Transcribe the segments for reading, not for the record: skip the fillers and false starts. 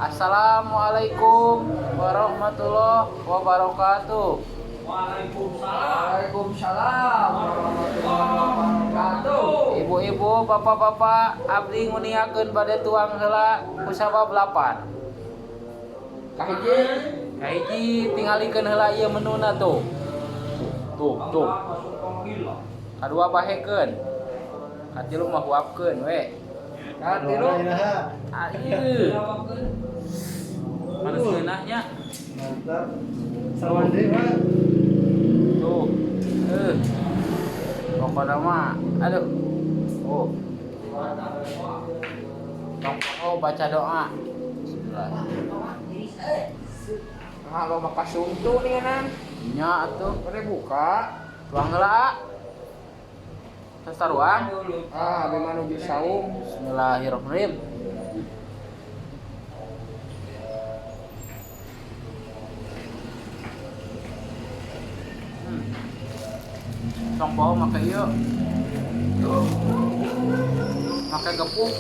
Assalamualaikum warahmatullahi wabarakatuh. Waalaikumsalam. Waalaikumsalam warahmatullahi wabarakatuh. Ibu-ibu, bapak-bapak, abdi nguningakeun bade tuang heula kusabab lapar. Kahiji. Kahiji tingalikeun heula ieu menuna tuh. Tuh, tuh. Kadua bahekeun. Katilu mah huapkeun we. Katilu. Ayeuna. Manis ngeunahnya. Mantap. Sawan deui, Pak. Tuh. Pokoknya mah aduh. Oh. Tong poho baca doa. Bismillah. Nah, lo maka suntu nih nan. Nya atuh. Pada buka. Tuang heula. Terus taruang. Ah, abi mah nuju saum. Bismillahirrahmanirrahim. Tong poho make ieu. Make gepuk.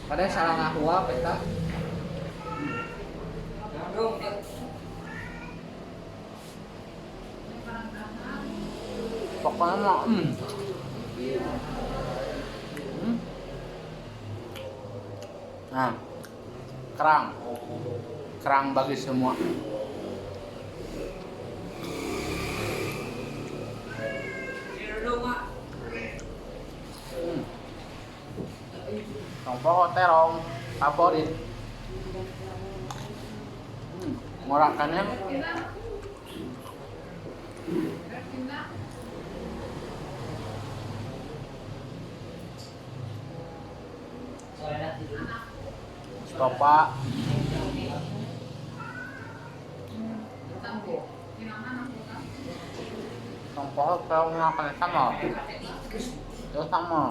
Pada salah ngahuap eta. Pokoknya mah Nah, kerang. Kerang bagi semua. Tong poho terong favorit. Ngorakannya. Stopa. Tong poho terong makan sama. Terus sama.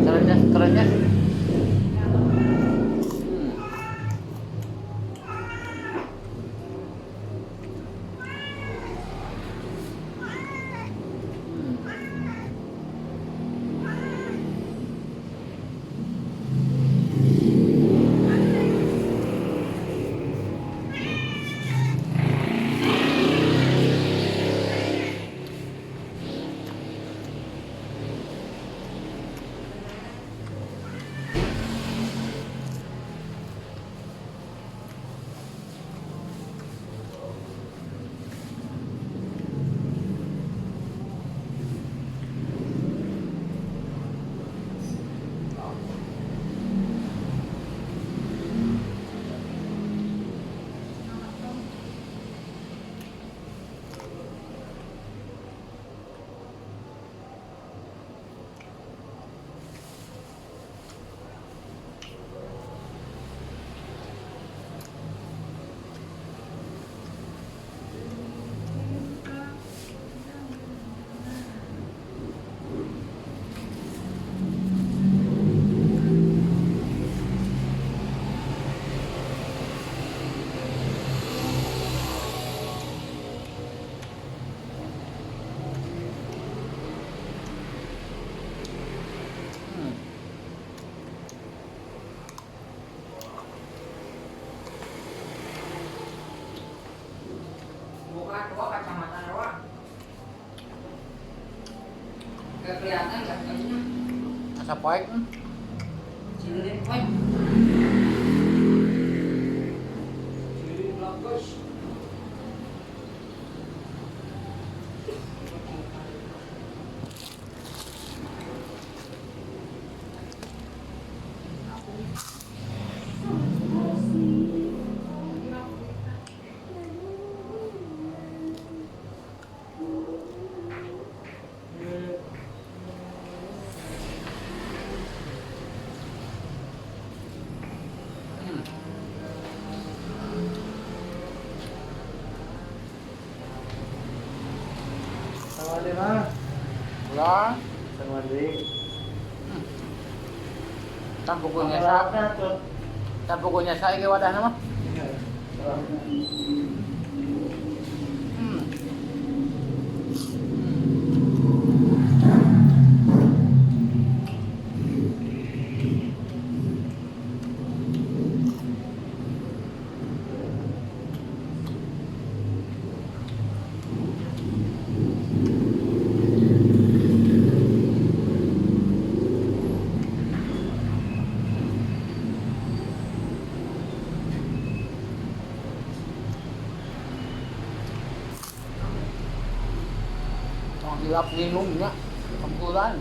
Kerenyes, kerenyes. Buka dua kacamata dua. Gak kelihatan gak kayaknya. Asa poek. Cilin poek. Cilin bagus. Sama deh mah. Ulah. Sama deh. Kan pokoknya sa, tuh. kan pokoknya saya ge wadahna mah. Iya. Hmm. Tong hilap minumnya kempulan.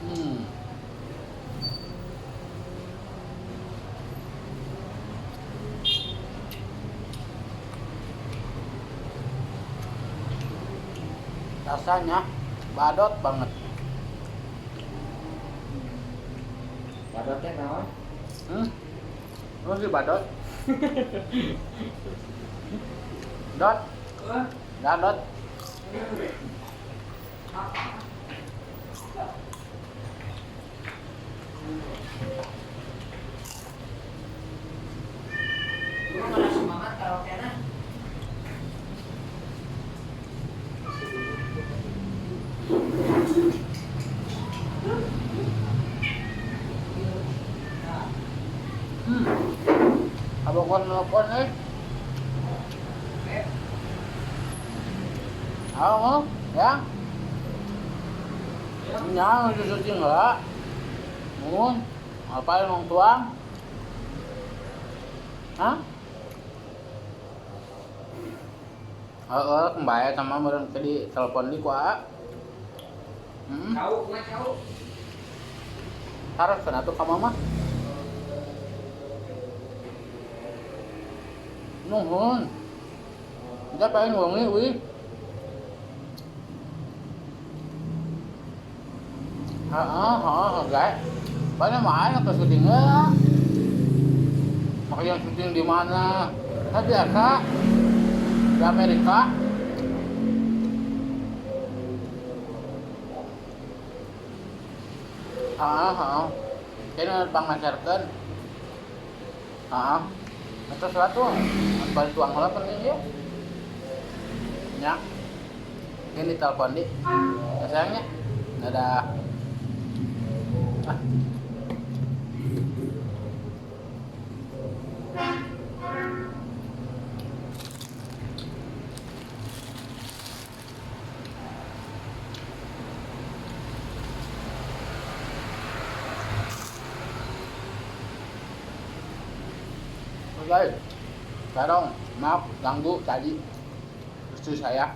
Hmm. Rasanya badot banget. Badotnya naon? Hmm? Lu sih badot? Dot, Eh, dadot. apa? Lu mana semangat karaoke-na? Hmm. Abang nelpon eh. Eh, Halo, ya. Nya udah syuting lah. Mun, apa yang tuang? Hah? Heeh, kembali sama meureun tadi telepon di ku A. Hmm, Cau, mah cau. harus kena tuh ka mama. Nuhun. Kita pengen wengi wih. Heeh, heeh, enggak. Banyak mana ke syutingnya? Makanya syuting di mana? Kan biasa di Amerika. Heeh, heeh. Kayaknya pangacarkeun. Heeh. Itu suatu bari tuang heula penting ya. Nya. Ini telepon di. Ya, sayangnya. Dadah. Ah. Oke, sekarang maaf ganggu tadi istri saya.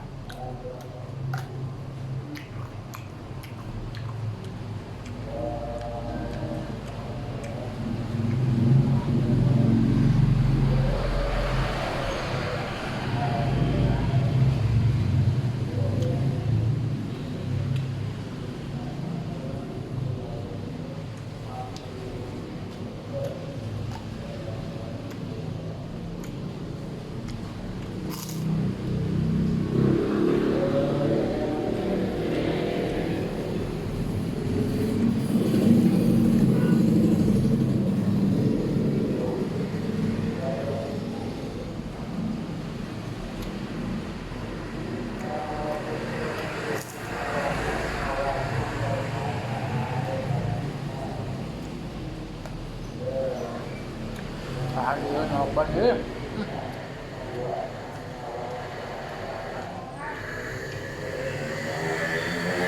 Tahan dulu nelpon deh.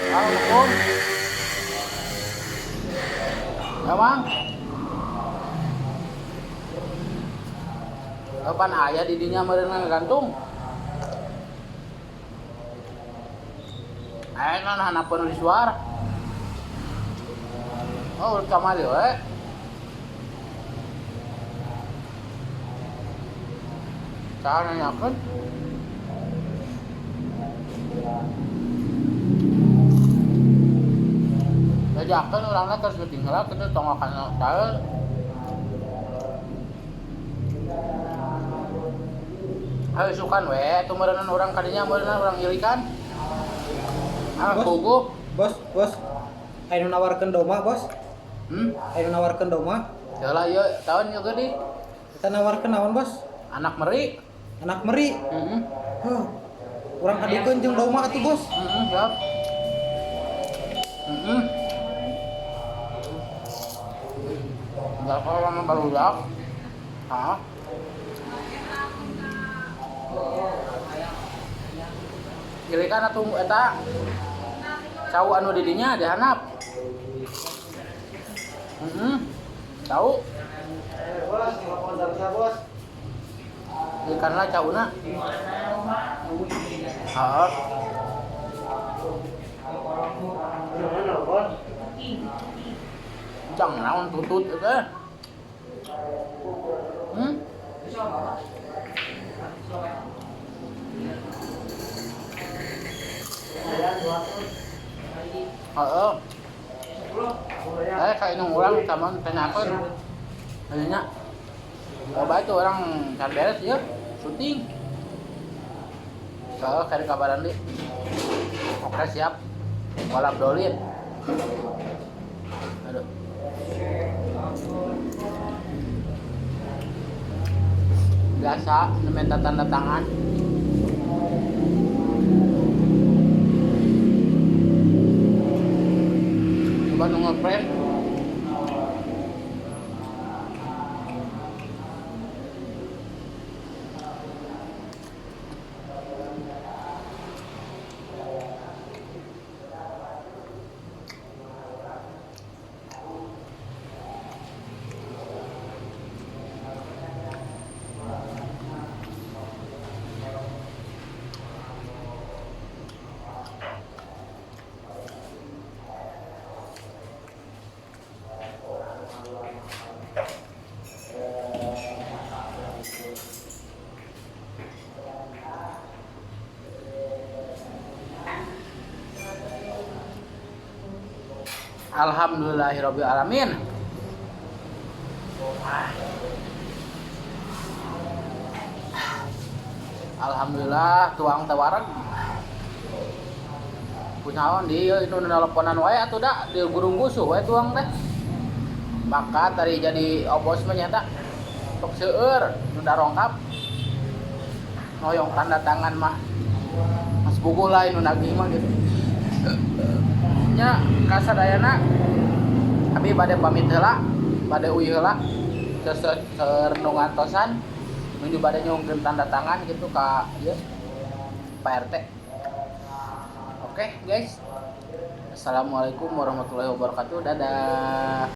Assalamualaikum. Ya, Bang. Kapan ayah didinya meureun gantung? Aya non hanapeun di suar. Oh, urut kamari we. Saha nanyakeun? Bejakeun urangna keur syuting heula kitu tong kana saeur. Hayu isukan we atuh meureunnan urang kadinya meureunnan urang ilikan. Ah, Bos. puguh. Bos, bos. Aya nu nawarkeun domba, Bos. Hmm? Aya nu nawarkeun domba. Heula ieu tahun ieu geuning. Kita nawarkeun naon, Bos? Anak meri. Anak meri. Heeh. Huh. Urang adukeun jeung domba atuh, Bos. Heeh, siap. Heeh. Tinggal kalau mah barudak. Hah? Ilikan atuh eta cau anu di dinya di handap. Heeh. Cau, Bos, telepon sarsa, Bos. ilikan lah cauna. Heeh. Telepon. Jang naon tutut eta. Hmm? Heeh. Saya kayak nung urang sama tanyakeun. Tanya. Coba itu orang can beres ya, syuting. Heeh, kari kabaran deui. Oke, siap. Walab dolin. Aduh. Biasa, minta tanda tangan. Coba nu ngeprank. Alhamdulillahirabbil alamin. Alhamdulillah tuang tawaran. Kunaon di ieu itu nelponan wae atuh da di gurung gusuh wae tuang teh. Bakat tadi jadi obos mah nyata. Tok seueur nu darongkap. Noyong tanda tangan mah. Mas buguh lain nu nagih mah gitu. Nya kasadayana abi bade pamit heula, bade uyuh heula. Seseur nu ngantosan nuju bade nyungkeun tanda tangan gitu ka ieu Pak RT. Oke, guys. Assalamualaikum warahmatullahi wabarakatuh. Dadah.